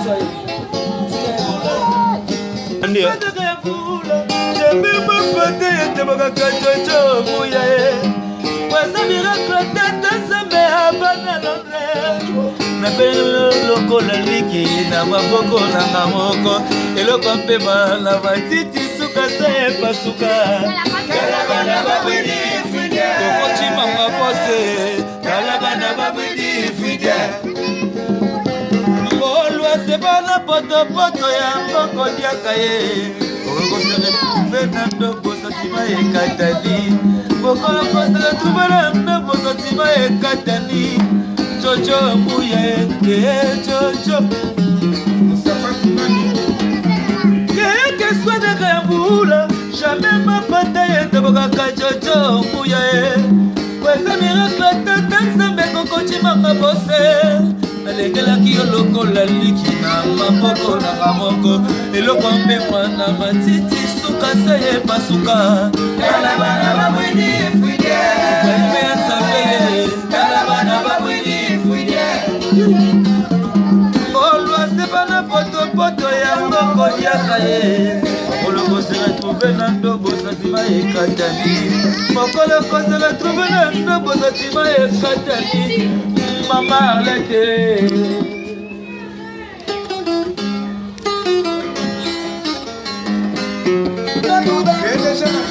Ndio. Napeli lokola liki na maboko nanga moko eloko mpema na matiti suka se epasuka kokocimanga pose tala bana babwidi olwase bana potopoto yango kodiaka ye okokoseretrouve na ndobo santima ekatani okokoseretrouve na ndobo santima ekatani jojo mbuya e jojo kekeswanaka ya mbula jamai mapata etobokaka jojo mbuya e eza miracle tata nzambe kokocimanga bose nalengelaki yo lokola liki na maboko nanga moko eloko mbemwa na matiti suka se epasuka pembe ya nzambe ye olwase bana potopoto yango koliaka ye mokolo kose retrouve na ndobo santima ekatani mokolo kose retrouve na ndobo santima ekatani mama arlete.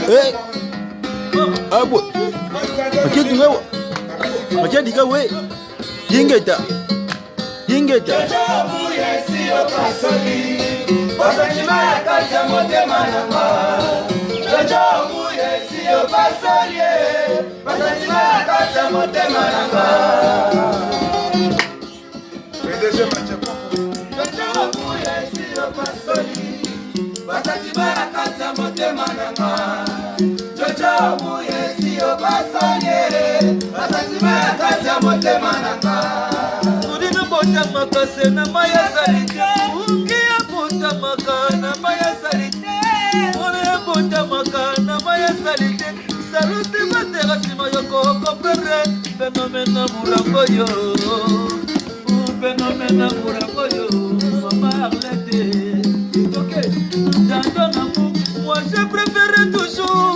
Eh. Abo. Makia dinga. Makia dinga we. Yingeta. Yingeta. Kudinu botamaka se na mai ya salite uki ya botamaka na mai ya salite ona ya botamaka na mai ya salite salute batera nsima yoko comprendre phénomène na murango yo phénomène na murango yo mama Arlette ok dans ton amour moi je préfère toujours.